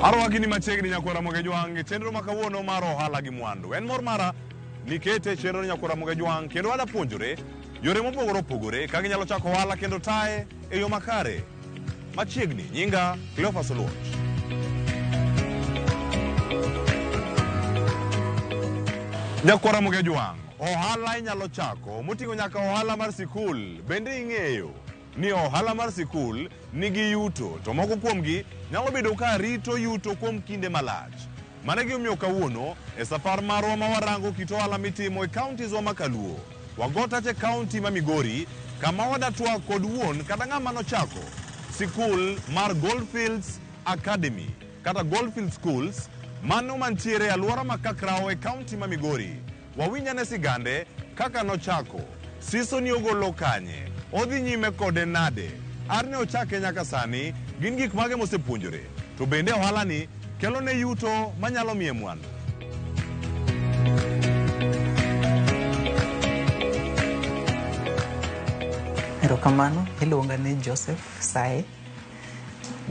Arwaki ni machiegni nyakwara Mogejwang' e chenro ma kawuono mar ohala gi mwandu. En mor mara nikete e chenro nyakwara Mogejwang' kendo wada puonjore yore mopogore opogore ka ginyalo chako ohala kendo taye e yo makare. Machiegni, nyinga Cleophas Oluoch. Nyakwara Mogejwang', ohala inyalo chako moting'o nyaka ohala mar sikul. Bende ing'eyo ni ohala mar sikul nigi yuto to moko kuomgi nyalo bedo ka rito yuto kuom kinde malach. Mano e gimomiyo kawuono e safar marwa ma warango kit ohala mitimo e counties wa ma kaluo, wago tach e county ma Migori kama wada twak kod wuon kata ng'ama nochako sikul mar Goldfields Academy kata Goldfields Schools mano mantiere e alwora ma Kakrawo e county ma Migori. Wawinj ane sigande kaka nochako, siso ni ogolo kanye, odhi nyime kode nade, ar ne ochake nyaka sani, gin gik mage mosepuonjore, to bende ohalani kelone yuto manyalo miye mwandu. Erokamano, iluonga ni Joseph Sae.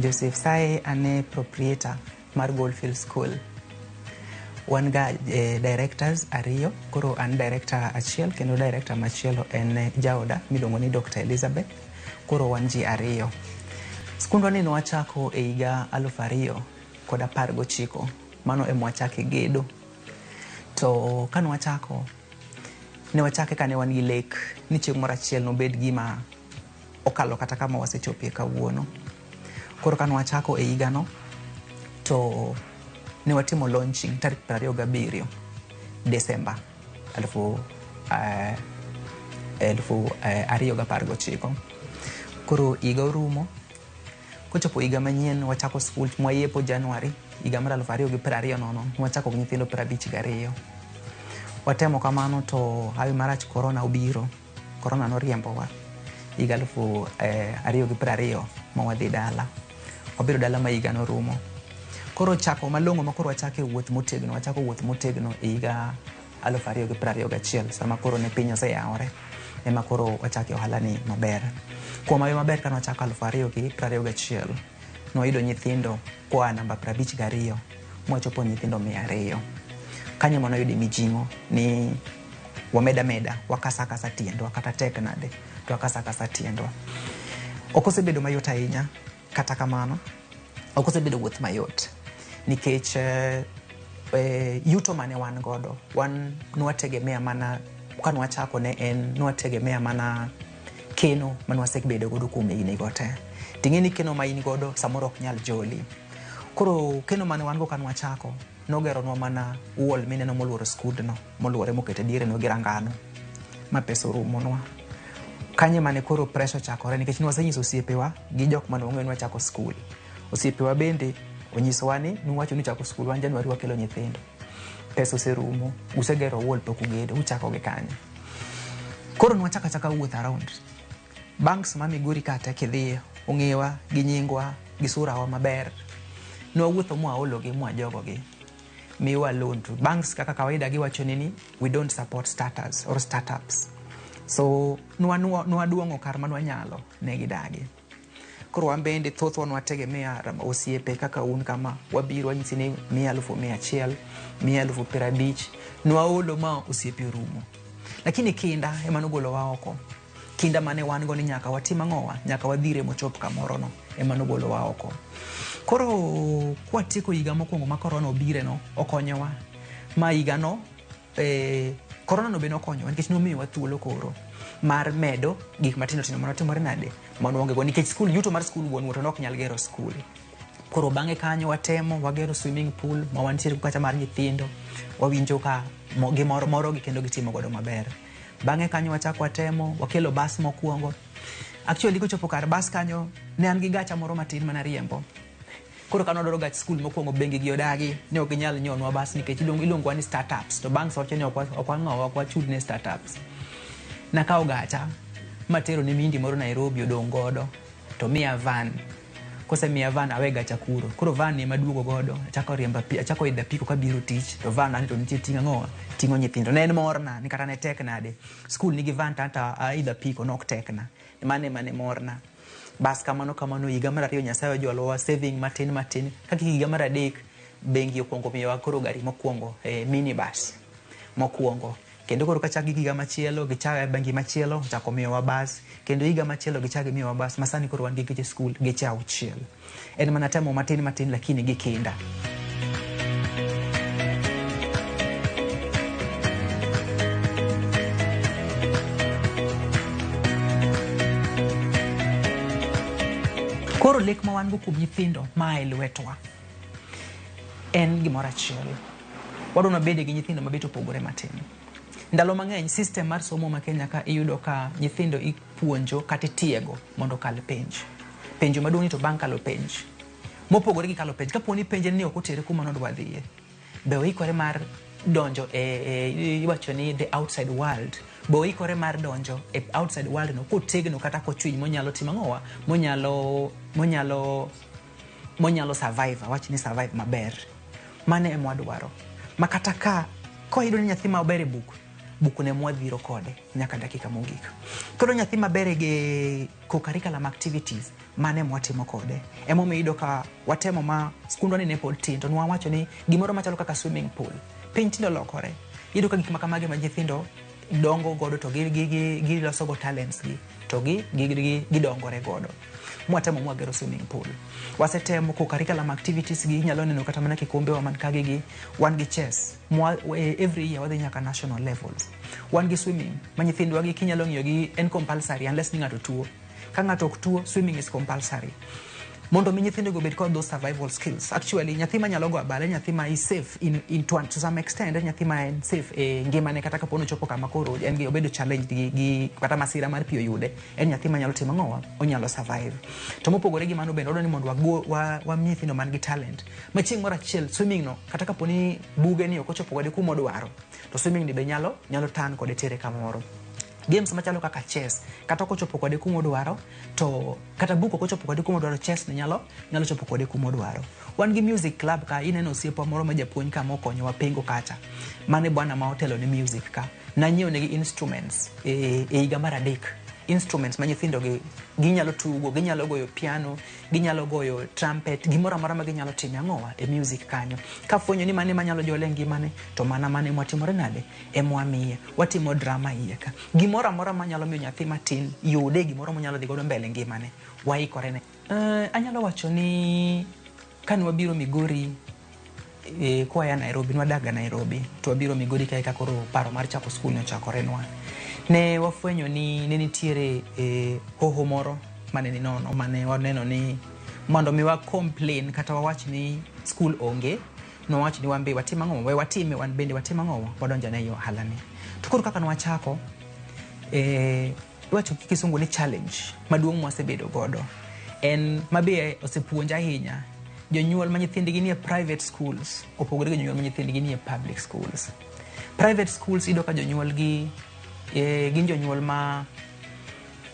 Joseph Sae an e proprietor mar Goldfield School. Wan ga directors ariyo, koro an director achiel kendo director machielo en jaoda miluongo ni Dr. Elizabeth. Koro wan ji ariyo. Skundwa ni nwachako e higa 2019, mano ema wachake gedo. To ka nwachako, ne wachake ka ne wan gi lek ni chieng' moro achiel nobed gima okalo kata kama wasechopie kawuono. Koro ka nwachako e higano, to ne watimo launching tarik 27 Desemba 2019. Koro higa orumo, kochopo higa manyien wachako skul mwayepo January higa mar 2020 nono, nwachako gi nyithindo 52. Watemo kamano to hawi marach korona obiro. Korona noriembowa higa 2020 ma wadhi dala. Wabiro dala ma higa norumo. Koro chako malong'o ma koro wachako e wuoth motegno, wachako wuoth motegno e higa 2021 sama koro ne piny oseyawore ema koro wachako ohala ni maber. Kuom hawi maber kane wachako 2021, nwayudo nyithindo koa namba 52 mwachopo nyithindo 200. Kanyo ema nwayude mijing'o ni wameda meda, wakasa akasa tiendwa kata tek nade to wakasa akasa tiendwa. Ok osebedo mayot ahinya, kata kamano ok osebedo wuoth mayot nikech yuto mane wan godo wan nwategemea mana ka nwachako ne en nwategemea mana keno mane wasebedo godo kuom higni go te. Ting'e ni keno ma in godo samoro ok nyal joli. Koro keno mane wan go ka nwachako nogeronwa mana wall mineno moluoro skundno moluore mokete diere no gi rangano ma pesa orumonwa. Kanyo mane koro pressure ochakore nikech nwasenyiso osiepewa gi jok mane wang'eyo ni wachako skul. Osiepewa bende onyisowa ni nuwacho ni uchako skul wan January wakelo nyithindo. Pesa oserumo, usegero wall pok ugedo, uchako gi kanye. Koro nwachako achaka wuoth around. Banks ma Migori ka te kidhiye ong'ewa gi nyingwa gi sura wa maber. Nwawuotho mwaologi mwajogogi miwa loan to banks kaka kawaida giwacho ni we don't support starters or startups. So nwaduong'o kar manwanyalo ne gidagi. Koro wan bende thothwa nwategemea osiepe kaka un kama wabiro wanyisi ni miya 100,000, miya 50,000, nwaolo ma osiepe orumo. Lakini kinda ema nogolowa oko. Kinda mane wan go ni nyaka watim ang'owa, nyaka wadhire mochop kamoro no ema nogolowa oko. Koro kwatieko higa mokwongo ma korona obire no, okonyowa. Ma higa no, korona no be nokonyowa nikech nomiyowa thuolo koro mar medo gik matindo tindo manotimore nade mane go nikech skul yuto mar skul wuon to nok nyal gero skul. Koro bang'e kanyo watemo wagero swimming pool ma wantiere kacha mar nyithindo wawinjo ka gimoro morogi kendo gitimo godo maber. Bang'e kanyo wachako watemo wakelo bas mokwongo. Actually kochopo kar bas kanyo ne an gi gacha moro matin mane ariembo. Koro kane wadwaro gach skul mokwongo bengi gi odagi ni ok ginyal nyieonwa bas nikech iluongowa ni startups to banks wacho ni ok wang'o ok wachud ne startups. Nakawo gacha matero ne mindi moro Nairobi odong' godo to miya van. Kosemiya van awe gacha kuro. Koro van ni ema aduogo godo achako riembo achako idho apiko kabiro tich to van ani to nitie ting'o ang'owa ting'o nyithindo. Ne en morna ni kata ne tek nade skul nigi van to anto aidho apiko nok tekna. Mano ema ne morna. Bas kamano kamano higa mar ariyo Nyasaye ojwalowa saving matin matin. Kaka higa mar adek bengi okwongo miyowa koro gari mokwongo, minibus mokwongo. Kendo koro kachak gi higa machielo gichak bengi machielo ochako miyowa bas, kendo higa machielo gichak gimiyowa bas ma sani koro wan gi geche skul geche 6. En mana temo matin matin lakini gi kinda. Koro lek ma wan go kuom nyithindo ma e lwetwa en gimoro achiel. Wadwa wabede gi nyithindo mabet opogore matin. Ndalo mang'eny system mar somo ma Kenya ka iyudo ka nyithindo ipuonjo kata itiego mondo okal penj. Penjo maduong' ni to bang' kalo penj. Mopogore gi kalo penj, kapo ni penj en ni ok otere kuma nodwa dhiye, be oikore mar donjo e iwacho ni the outside world, be oikore mar donjo e outside world no kotegno kata kochwiny monyalo timo ang'owa, monyalo survive, awach ni survive maber. Mano ema wadwaro. Ma kata ka koyudo ni nyathi maber e buk, buk ne mwadhiro kode nyaka dakika mogik. Koro nyathi maber e co-curriculum activities, mano ema watimo kode. Emomiyo iyudo ka watemo ma skundwa ni ne pod tin, to nwawacho ni gimoro machalo kaka swimming pool, piny tinde olokore. Iyudo ka gik ma kamagi ma nyithindo dongo godo to giloso go talents gi, to gidongore godo. Mwatemo mwagero swimming pool. Wasetemo co-curriculum activities gi, inyalo neno kata mana kikombe wa man kagi gi, wan gi chess. Every year wadhi nyaka national levels. Wan gi swimming, ma nyithindwa gi kinyalo ng'iyo gi en compulsory unless ni ng'ato tuo. Ka ng'ato ok tuo, swimming is compulsory. Mondo mi nyithindo go obed kod those survival skills. Actually, nyathi manyalo go abal en nyathi ma is safe to some extent, en nyathi ma en safe e ngimane kata kapo ni ochopo kama koro en gi obedo challenged gi kata masira mar pi oyude, en nyathi manyalo timo ang'owa, onyalo survive. To mopogore gi mano bende wadwa ni mondo wami nyithindo man gi talent. Ma chieng' moro achiel swimming no, kata kapo ni buge ni ok ochopo kode kuma odwaro, to swimming ni be nyalo turn kode tere kamoro. Games machalo kaka chess, kata ok ochopo kode kuma odwaro, to kata buk ok ochopo kode kuma odwaro, chess ni nyalo chopo kode kuma odwaro. Wan gi music club ka, ineno osiepwa moro ma japuonj ka mokonyowa pengo kacha. Mane bwana ma otelo ne music ka. Nanyiewo negi instruments e higa mar 3. Instruments ma nyithindo gi ginyalo tugo, ginyalo goyo piano, ginyalo goyo trumpet, gimoro amora ma ginyalo timo ang'owa e music kanyo. Kafwenyo ni mane manyalo jole e ngimane, to mana mane mwatimore nade, emwamiye. Watimo drama iye ka. Gimoro amora manyalo miyo nyathi matin yude gimoro monyalo dhi godo mbele ngimane, waikore ne. Anyalo wacho ni kane wabiro Migori, koa ya Nairobi, nwadak ga Nairobi, to wabiro Migori kae ka koro paro mar chako skul ne ochakore nwa. Ne wafwenyo ni ne nitiere hoho moro mane ni nono, mane waneno ni mondo mi wa complain kata wawach ni skul onge, nowach ni wan be watim ang'o, we watime wan bende watim ang'o, wadonjo ne ohala ni. To koro kaka nwachako, iwacho gi kisungu ni challenge maduong' mwasebedo godo en mabe osepuonja ahinya. Jonyuol ma nyithindgi nie private schools opogore gi jonyuol ma nyithindgi nie public schools. Private schools iyudo ka jonyuol gi gin jonyuol ma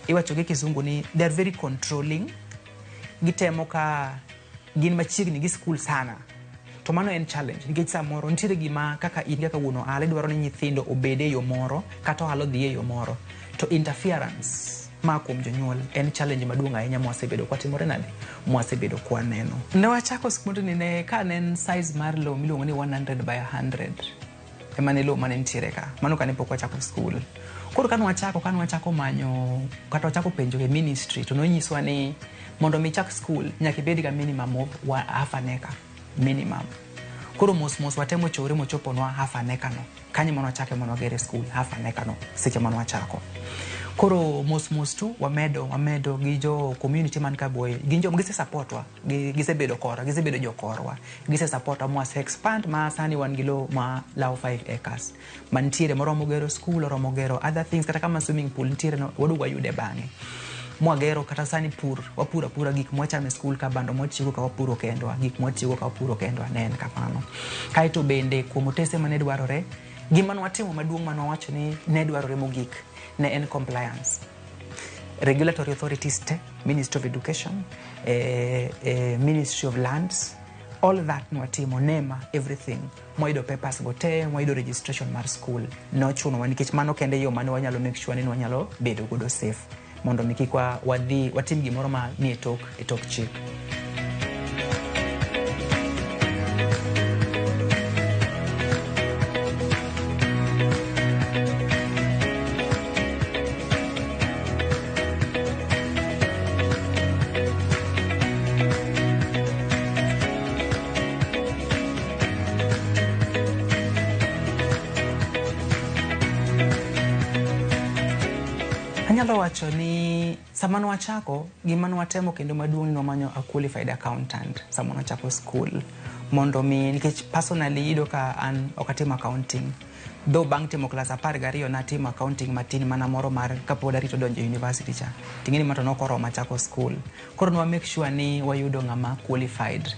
iwacho gi kisungu ni they are very controlling. Gitemo ka gin machiegni gi school sana. To mano en challenge nikech samoro nitiere gima kaka in kaka wuon ohala idwaro ni nyithindo obed e yo moro kata ohala odhi e yo moro. To interference ma kuom jonyuol en challenge maduong' ahinya mwasebedo kwatimore nade, mwasebedo kwaneno. Ne wachako skundni ne ka ne en size mar lowo miluongo ni 100 by 100 ema ne lowo mane nitiere ka. Mano kane pok wachako skul. Koro kane wachako manyo kata wachako penjo e ministry to nonyiswa ni mondo mi chak skul nyaka ibed ga minimum of half an acre minimum. Koro mos mos watemo chore mochoponwa half an acre no. Kanyo mane wachake mondo wagere skul half an acre no seche mane wachako. Koro mos mos tu wamedo gi jo community man ka boy, gin jo gise support wa, gisebedo korwa, gisebedo jokorwa, gise support wa mwase expand ma sani wan gi lowo ma lawo 5 acres. Mantiere moromo gero school, oromo gero other things, kata kama swimming pool nitiere no, waduogo wayude bang'e. Mwagero kata sani pur, wapuro apura gik mwachamo e skul ka, bando mwatiyogo ka wapuro kendwa, gik mwatiyogo ka wapuro kendwa, ne en kamano. Kaeto bende kuom otese mane dwarore, gima nwatimo maduong' mane wawacho ni ne dwarore mogik ne en compliance. Regulatory authorities te, Ministry of Education, Ministry of Lands, all that nwatimo, NEMA, everything. Mwayudo papers go te, mwayudo registration mar school. Nochunowa nikech mano kende yo mane wanyalo make sure ni nwanyalo bedo godo safe. Mondo mi kik wadhi watim gimoro ma ni e tok chik. Anyalo wacho ni sama nwachako, gima nwatemo kendo maduong' ni nwamanyo a qualified accountant sama nwachako school. Mondo mi, nikech personally iyudo ka an ok atimo accounting. Though bang' timo klas 12 natimo accounting matin mana moro mar kapod arito donjo e university cha. Ting'eni ma to nokoroma chako school. Koro nwa make sure ni wayudo ng'ama qualified.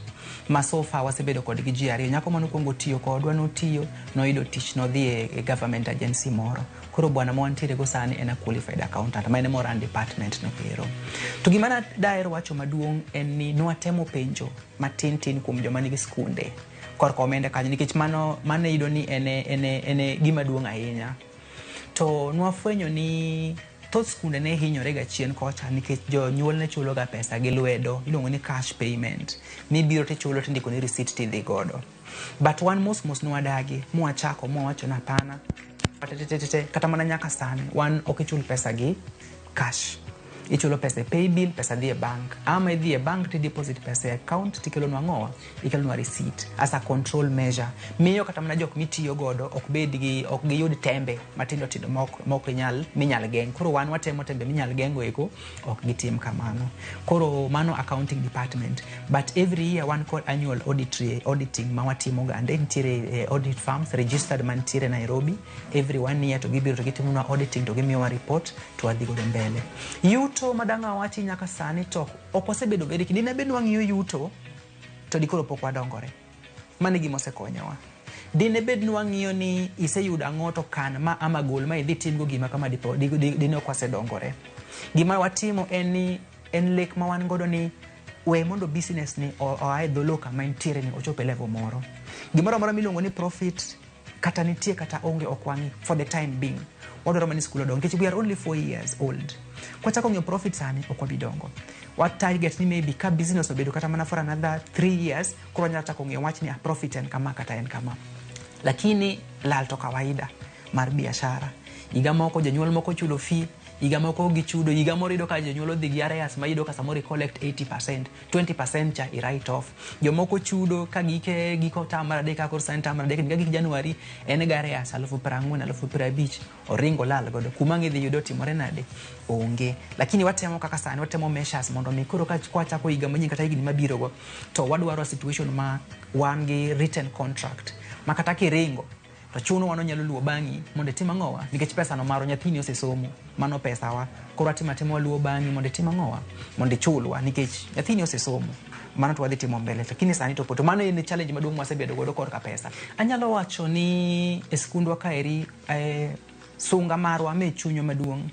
Ma so far wasebedo kodgi ji ariyo. Nyako manokwongo tiyo kodwa notiyo, noyudo tich, nodhi e government agency moro. Koro bwana ma wantiere go sani en a qualified accountant, ma en ema run department no ero. To gima daher wacho maduong' en ni nwatemo penjo matin tin kuom joma nigi skunde korka omenda kanyo, nikech mano iyudo ni en gima duong' ahinya. To nwafwenyo ni thoth skunde ne hinyore ga chien kocha nikech jonyuol ne chulo ga pesa gi lwedo, iluongo ni cash payment. Mibiro tichulo tindiko ni receipt tidhi godo. But wan mos mos nwadagi, mwachako mwawacho ni hapana. Kata mana nyaka sani, wan ok ichul pesa gi cash. Ichulo pesa e pay bill, pesa dhi e bank. Ama idhi e bank ti deposit pesa e account tikelonwa ang'owa? Ikelonwa receipt as a control measure. Miyo kata mana jok mitiyo godo ok bed gi, ok giyud tembe matindo tindo mok inyal, minyal geng'. Koro wan watemo tembe minyal geng'o eko, ok gitim kamano. Koro mano accounting department. But every year wan kod annual auditing ma watimo gande. Nitiere audit firms registered mantiere Nairobi. Every 1 year to gibiro to gitimonwa auditing to gimiyowa report to wadhi godo mbele. Yuto madang' awachi nyaka sani to ok wasebedo very keen. Dine bed ni wang'iyo yuto to dikoro pok wadongore. Mano e gima osekonyowa. Dine bed ni wang'iyo ni iseyudo ang'o to kan ma ama gol ma idhi timgo gima kama dine ok wasedongore. Gima watimo en ni en lek ma wan godo ni we mondo business ni oa e dho lowo kama entiere ni ochop e level moro. Gimoro amora miluongo ni profit kata nitie kata onge ok wang'i for the time being. Wadwaro mana ni skul odong nikech we are only 4 years old. Kwachako ng'iyo profit sani ok wabi dongo. Wa target ni maybe ka business obedo kata mana for another 3 years koro wanyalo chako ng'iyo wach ni profit en kama kata en kama. Lakini lal to kawaida mar biashara. Higa moko jonyuol moko chulo fee, higa moko gichudo, higa moro iyudo ka jonyuol odhi gi arrears ma iyudo ka samoro i collect 80%, 20% cha i write off. Jomoko chudo ka gike giko term mar adek, koro sani term mar adek, ka gik January en ga arrears 40,000, 50,000, oringo lal godo. Kuma ang' idhi yudo timore nade? Onge. Lakini watemo kaka sani, watemo measures mondo mi koro ka kwachako higa manyien kata higni mabiro go, to wadwaro situation ma wan gi written contract ma kata kiringo to chuno wan onyalo luwo bang'i mondo itim ang'owa, nikech pesa no marwa, nyathini osesomo, mano pesawa. Koro watimo atima waluwo bang'i mondo itim ang'owa, mondo ichulwa nikech nyathini osesomo. Mano to wadhi timo mbele, lakini sani to pod. To mano en challenge maduong' mwasebedo godo korka pesa. Anyalo wacho ni e skundwa kaeri, sunga marwa me chunywa maduong'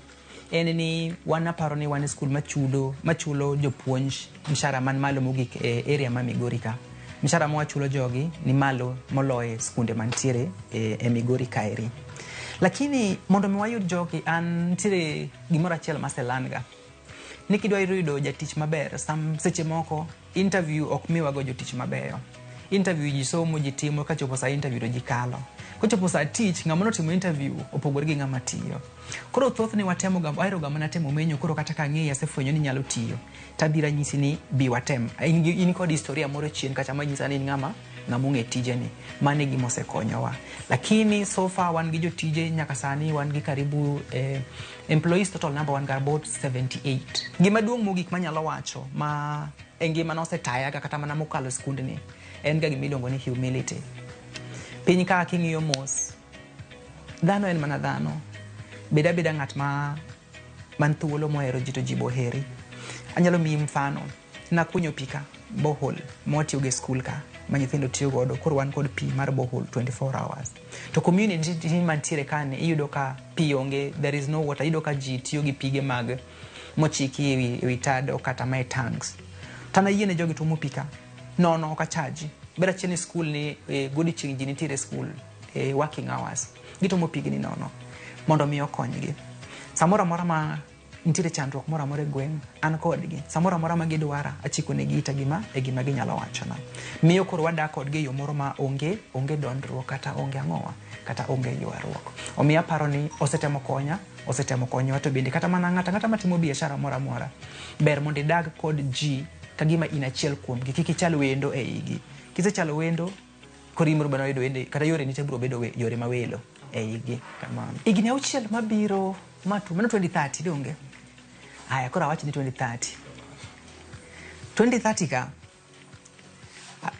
en ni wan aparo ni wan e skul machulo jopuonj mshahara man malo mogik e area ma Migori ka. Mshahara ma wachulo jogi ni malo moloyo skunde mantiere e Migori kaeri. Lakini mondo mi wayud jogi, an nitiere gimoro achiel maselan ga. Ni kidwa yudo jatich maber, seche moko interview ok miwago jotich mabeyo. Interview ji somo, ji timo, kachopo sa interview to ji kalo. Kochopo sa tich, ng'ama notimo interview opogore gi ng'ama tiyo. Koro thothne watemo ga, ahero ga mana temo menyo, koro kata ka ang'eyi asefwenyo ni nyalo tiyo, tabiro anyisi ni bi watem. In kod historia moro chien kacha manyisa ni in ng'ama ong'e tijeni. Mano e gima osekonyowa. Lakini so far wan gi jotije nyaka sani wan gi karibu employees total number wan ga about 78. Gima duong' mogik manyalo wacho ma e ngimana osetaya ga kata mana mokalo skundni en ga gima iluongo ni humility. Piny ka king'iyo mos, dhano en mana dhano. Bed abeda ng'at ma man thuolo mohero ji to ji boheri. Anyalo miyi mfano, nakunyo pi ka, borehole, mwatiyogo e skul ka, ma nyithindo tiyo godo, koro wan kod pi mar borehole 24 hours. To community mantiere ka ni, iyudo ka pi onge, there is no water, iyudo ka ji tiyo gi pige mag mochiki ewi tado kata mae tanks. To an ayiene jogi tuomo pi ka, nono ok achaji. Ber achiel ni skul ni, godiochieng' ji nitiere e skul, working hours. Gituomo pigni nono, mondo mi okonygi. Samoro amora ma Nitiere chandruok moro amora e gweng', an kodgi. Samoro amora ma gidwara, achiko negi ita gima e gima ginyalo wachona. Miyo koro wadak kodgi e yo moro ma onge onge dondruok kata onge ang'owa, kata onge ywaruok. Omiyo aparo ni osetemo konya, osetemo konyowa to bende kata mana ng'ato ang'ata matimo biashara moro amora, ber mondo idag kod ji kagima in achiel kuomgi, kik ichal wendo e igi. Kisechalo wendo, koro in biro yudo wende kata yore ni te biro bedo yore mawelo e igi kamano. Higni auchiel mabiro matu mano 2030 donge? Aya koro awach ni 2030. 2030 ka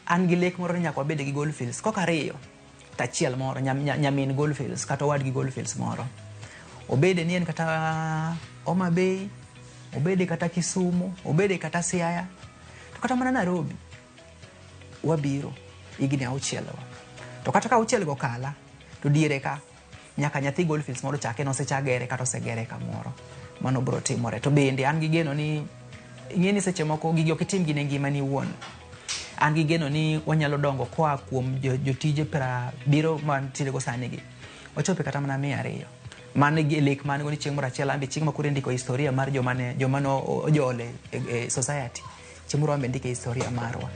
an gi lek moro ni nyaka wabed gi Goldfields kok ariyo to achiel moro nyamin Goldfields kata owadgi Goldfields moro. Obede ni en kata Homa Bay, obede kata Kisumu, obede kata Siaya, to kata mana Nairobi wabiro higni auchiel wa. To kata ka auchiel go kala, to diere ka nyaka nyathi Goldfields moro chake nosechak gere kata osegere kamoro. Mano biro timore. To bende an gi geno ni ing'e ni seche moko gigi ok itim gi ne ngimani iwuon. An gi geno ni wanyalo dongo koa kuom jotije pra biro mantiere go sani gi. Wachope kata mana 200. Mano e lek man go ni chieng' moro achiel an be chieng' ma koro indiko historia mar joma ne joma ne ojol e society. Chieng' moro wan be ndike historia marwa.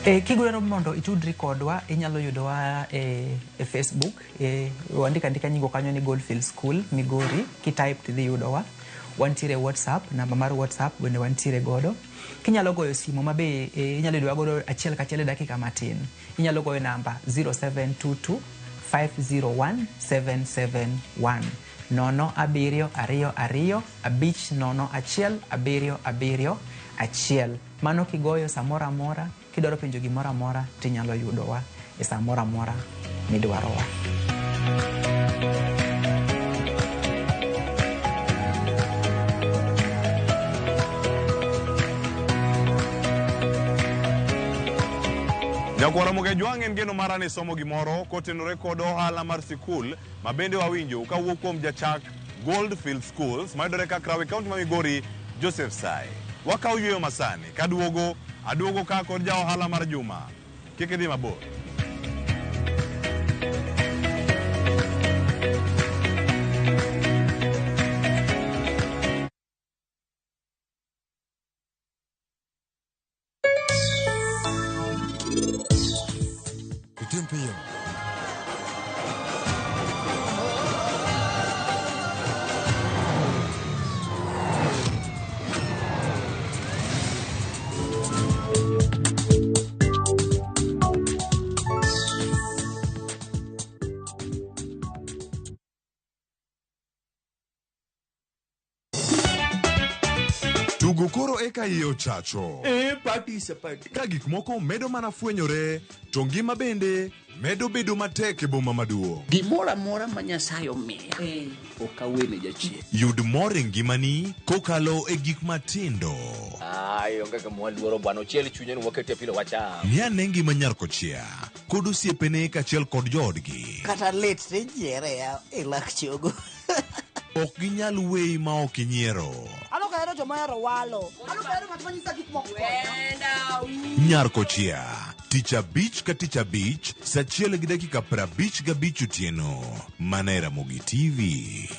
E, kidwaro mondo itudri kodwa inyalo yudowa e Facebook wandika andika nyingwa kanyo ni Goldfield School Migori kitype tidhi yudowa. Wantiere WhatsApp, namba mar WhatsApp bende wantiere godo. Kinyalo goyo simu ma be inyalo yudowa godo achiel kachiel e dakika matin. Inyalo goyo namba 0722 501 771 nono abiriyo ariyo ariyo abich nono achiel abiriyo abiriyo achiel. Mano kigoyo samoro amora, kidwaro penjo gimoro amora tinyalo yudowa e samoro amora midwarowa. Nyakwara Mogejwang' en geno mara ni somo gimoro kotenore kod ohala mar sikul ma bende wawinjo kawuok kuom jachak Goldfield Schools mayudore Kakrawe, kaunti ma Migori, Joseph Sae. Wakawo yueyo masani kaduogo aduogo ka kod ja ohala mar juma. Kik idhi mabor. Itim piyo. Tugo koro eka iye ochacho. E party is a party. Ka gik moko medo mana fwenyore, to ngima bende medo bedo matek e boma maduong'. Gimoro amora ma Nyasaye omiya ok awene jachien. Yud mor e ngimani kokalo e gik matindo. Ai, onge gima waluoro bwana, ochiel chunye ni wakete pilo wacham. Ng'i ane ngima nyar kochia kod osiepene kaachiel kod joodgi. Kata lit tijiere ya e lak chogo. Ok ginyal weyi ma ok inyiero. An ok ahero joma ohero walo. An ok ahero ng'at ma nyisa gik moko. Nyar kochia tich abich ka tich abich saa achiel gi dakika 55 otieno mana e Ramogi TV.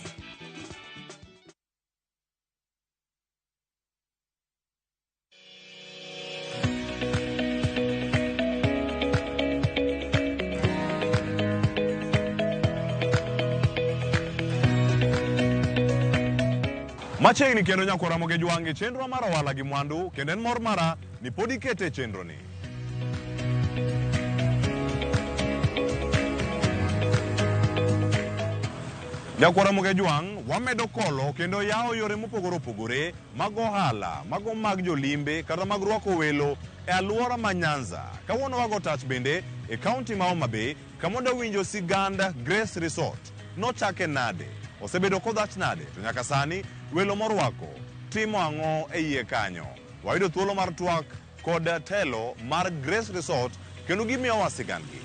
Machiegni kendo nyakwara Mogejwang' e chenro mar ohala gi mwandu kendo en mor mara ni pod ikete e chenro ni. Nyakwara Mogejwang' wamedo kolo kendo yawo yore mopogore opogore mag ohala, mago mag jolimbe kata mag rwako welo e alwora ma Nyanza. Kawuono wago tach bende e kaunti ma Homa Bay kama wadwa sigand Grace Resort. Nochake nade? Osebedo kodhach nade? To nyaka sani Welo morwako timo ang'o e iye kanyo? Wayudo thuolo mar twak kod telo mar Grace Resort kendo gimiyowa sigandgi.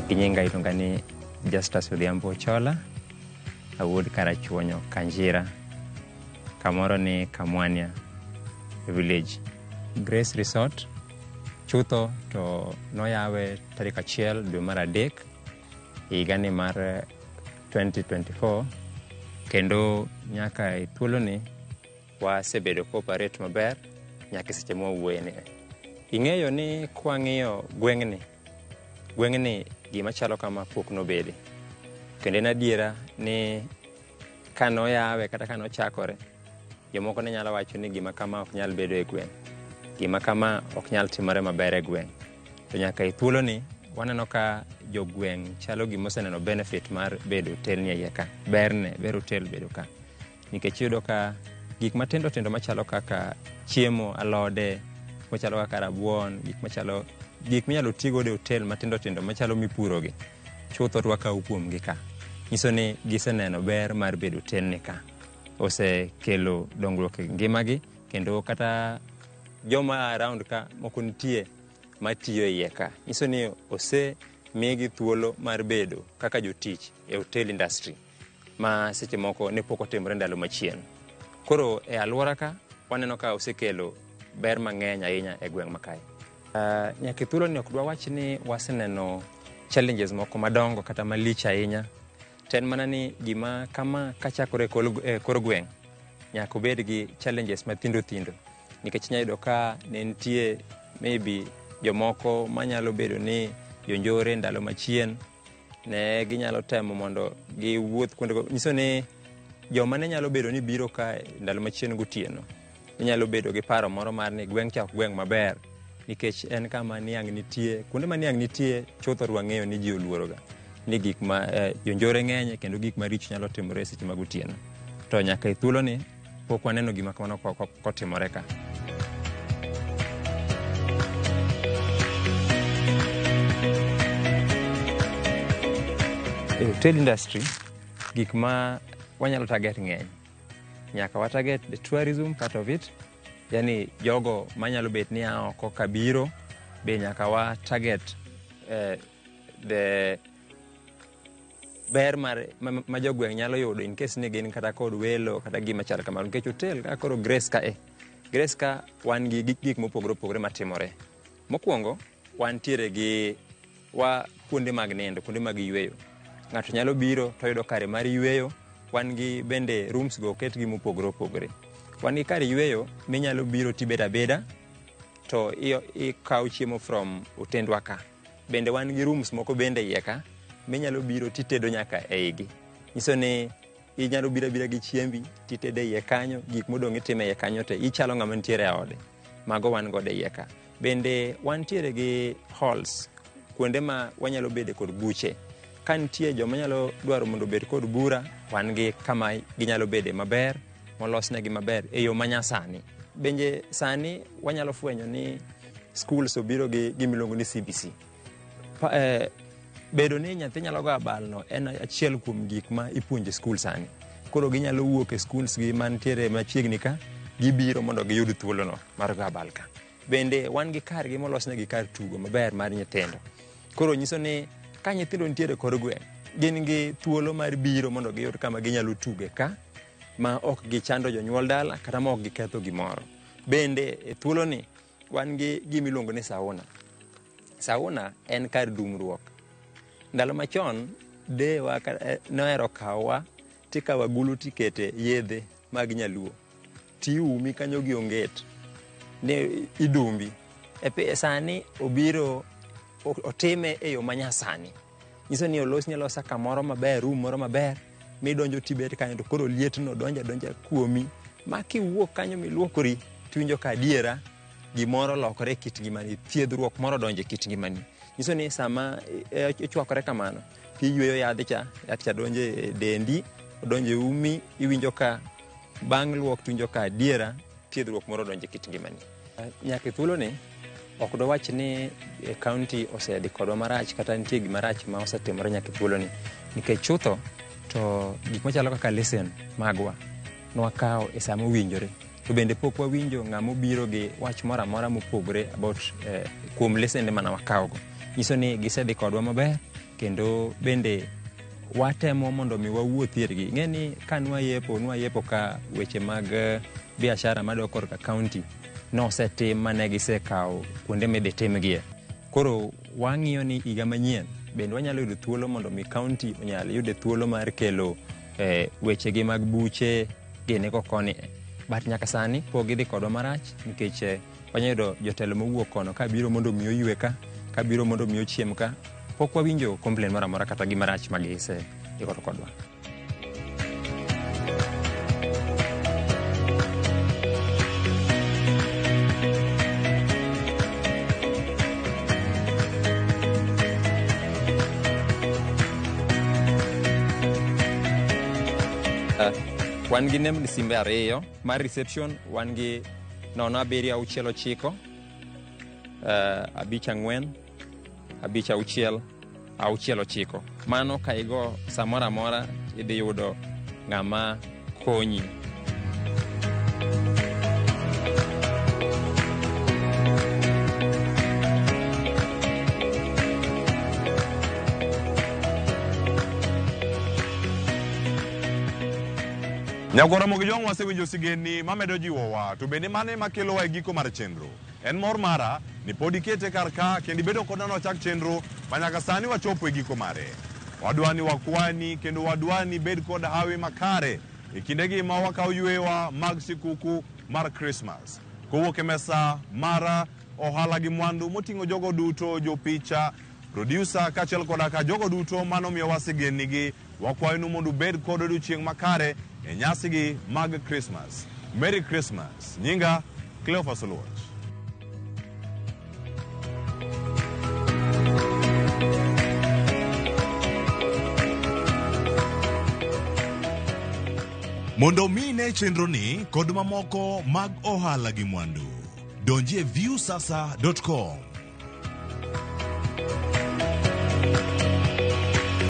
Ginyinga iluonga ni Justus Odhiambo Ochola, awuod Karachuonyo, Kanjira, kamoro ni Kamwania village. Grace Resort chutho to noyawe tarik 1 dwe mar 3 higani mar 2024, kendo nyaka e thuoloni wasebedo cooperate maber nyaka e seche mwawuoyeni. Ing'eyo ni kwang'iyo gweng'ni gima chalo kama pok nobede. Kendo en adiera ni kanoyawe kata kanochakore, jomoko ne nyalo wacho ni gima kama ok nyal bedo e gweng', gima kama ok nyal timore maber e gweng'. To nyaka e thuoloni waneno ka jogweng' chalo gima oseneno benefit mar bedo hotel ni e iye ka, berne, ber hotel bedo ka. Nikech iyudo ka gik matindo tindo machalo kaka chiemo, alode, machalo kaka rabuon, gik machalo gik minyalo ti godo e hotel matindo tindo machalo mipurogi, chutho to wakawo kuomgi ka. Nyiso ni giseneno ber mar bedo hotel ni ka. Osekelo dongruok e ngimagi, kendo kata joma around ka moko nitie matiyo e iye ka. Nyiso ni osemigi thuolo mar bedo kaka jotich e hotel industry ma seche moko ne pok otimore ndalo machien. Koro e alwora ka waneno ka osekelo ber mang'eny ahinya e gweng' ma kae. Nyaka e thuoloni ok dwa wach ni waseneno challenges moko madongo kata malich ahinya. To en mana ni gima kama kachakore e kor gweng' nyaka obed gi challenges mathindo thindo. Nikech inyalo yudo ka ne nitie maybe jomoko manyalo bedo ni jonjore ndalo machien ne ginyalo temo mondo giwuoth kuondego. Nyiso ni joma ne nyalo bedo ni biro ka ndalo machien gotieno inyalo bedo gi paro moro mar ni gweng' cha ok gweng' maber nikech en kama niang' nitie. Kuonde ma niang' nitie chutho to wang'eyo ni ji oluoroga ni gik ma jonjore ng'enye kendo gik maricho nyalo timore seche mag otieno. To nyaka e thuoloni pok waneno gima kamano kotimore ka. E hotel industry gik ma wanyalo target ng'eny. Nyaka wa target the tourism part of it, yani jogo manyalo bet ni a oko kabiro, be nyaka wa target the ber mar ma jogweng' nyalo yudo in case ni gin kata kod welo kata gima chal kamano. Nikech hotel ka koro Grace ka e Grace ka wan gi gik mopogore opogore matimore. Mokwongo wantiere gi wa kuonde mag nindo, kuonde mag yweyo. Ng'ato nyalo biro to yudo kare mar yweyo. Wan gi bende rooms go oketgi mopogore opogore. Wan gi kar yweyo minyalo biro tibet abeda to ikawo chiemo from otendwa ka. Bende wan gi rooms moko bende iye ka minyalo biro titedo nyaka e igi. Nyiso ni inyalo biro abira gi chiembi titedo e iye kanyo, gik modong' itimo e iye kanyo te, ichalo ng'ama nitiere e ode. Mago wan godo e iye ka. Bende wantiere gi halls, kuonde ma wanyalo bede kod buche. Ka nitie joma nyalo dwaro mondo obed kod bura, wan gi kama ginyalo bede maber, molosnegi maber e yo manyasani. Bende sani wanyalo fwenyo ni schools obiro gi gima iluongo ni CBC. Bedo ni nyathi nyalo goyo abal no en achiel kuom gik ma ipuonjo e skul sani. Koro ginyalo wuok e schools gi mantiere machiegni ka, gibiro mondo giyud thuolono mar goyo abal ka. Bende wan gi kargi molosnegi kar tugo maber mar nyithindo. Koro nyiso ni ka nyithindo nitiere kor gweng', gin gi thuolo mar biro mondo giyud kama ginyalo tuge ka, ma ok gichando jonyuol dala kata ma ok giketho gimoro. Bende e thuoloni wan gi gima iluongo ni sauna. Sauna en kar dumruok. Ndalo machon deyewa nohero kawowa tikawo agulu tikete yedhe mag nyaluo tiumi kanyo gi onget ni idumbi. Sani obiro otime e yo manyasani. Nyiso ni olosni alosa kamoro maber, room moro maber, midonjo tibet kanyo to koro lietno donjo adonja kuomi ma kiwuok kanyo miluokori tiwinjo ka adiera gimoro olokore e kit ngimani, thiedhruok moro odonjo e kit ngimani. Nyiso ni sama ichwakore kamano tiyweyo yadh cha, yath cha donjo e dendi, odonjo e umi, iwinjo ka bang' luok tiwinjo ka adiera thiedhruok moro odonjo e kit ngimani. Nyaka e thuoloni ok dwawach ni county osedhi kodwa marach kata nitie gima rach ma osetimore nyaka e thuoloni nikech chutho to gik machalo kaka lesen magwa nwakawo e sama owinjore to bende pok wawinjo ng'ama obiro gi wach moro amora mopogore about kuom lesende mana wakawogo. Nyiso ni gisedhi kodwa maber kendo bende watemo mondo mi wawuoth irgi. Ing'e ni ka nwayepo, nwayepo ka weche mag biashara madok korka county nosetim mane gisekawo kuonde midhi timgie. Koro wang'iyo ni higa manyien bende wanyalo yudo thuolo mondo mi county onyal yudo thuolo mar kelo wechegi mag buche gini koni. But nyaka sani pok gidhi kodwa marach nikech wanyalo yudo jotelo mowuok kono kabiro mondo mi oywe ka, kabiro mondo mi ochiem ka. Pok wawinjo complain moro amora kata gima rach ma gisedhi godo kodwa. Wan gi nembni simbe ariyo mar reception, wan gi 0 7 6 9 5 4 5 6 6 9. Mano ka igo samoro amora idhi yudo ng'ama konyi. Nyakwar Ramogi Jwang' wasewinjo sigendni mamedo jiwowa to bende mano ema kelowa e giko mar chenro. En mor mara ni pod ikete kar ka kendo ibedo koda nwachak chenro ma nyaka sani wachopo e giko mare. Wadwa ni wakwani kendo wadwa ni ibed kod hawi makare e kindegi ma wakawo yweyowa mag sikuku mar Christmas. Kowuok e mesa mara ohala gi mwandu moting'o jogo duto, jopicha, producer kaachiel koda ka jogo duto manomiyowa sigendnigi, wakwayonu mondo ubed kod odiochieng' makare e nyasigi mag Christmas. Merry Christmas. Nyinga Cleophas Oluoch. Mondo mi ine chenroni kod mamoko mag ohala gi mwandu, donji e viusasa.com.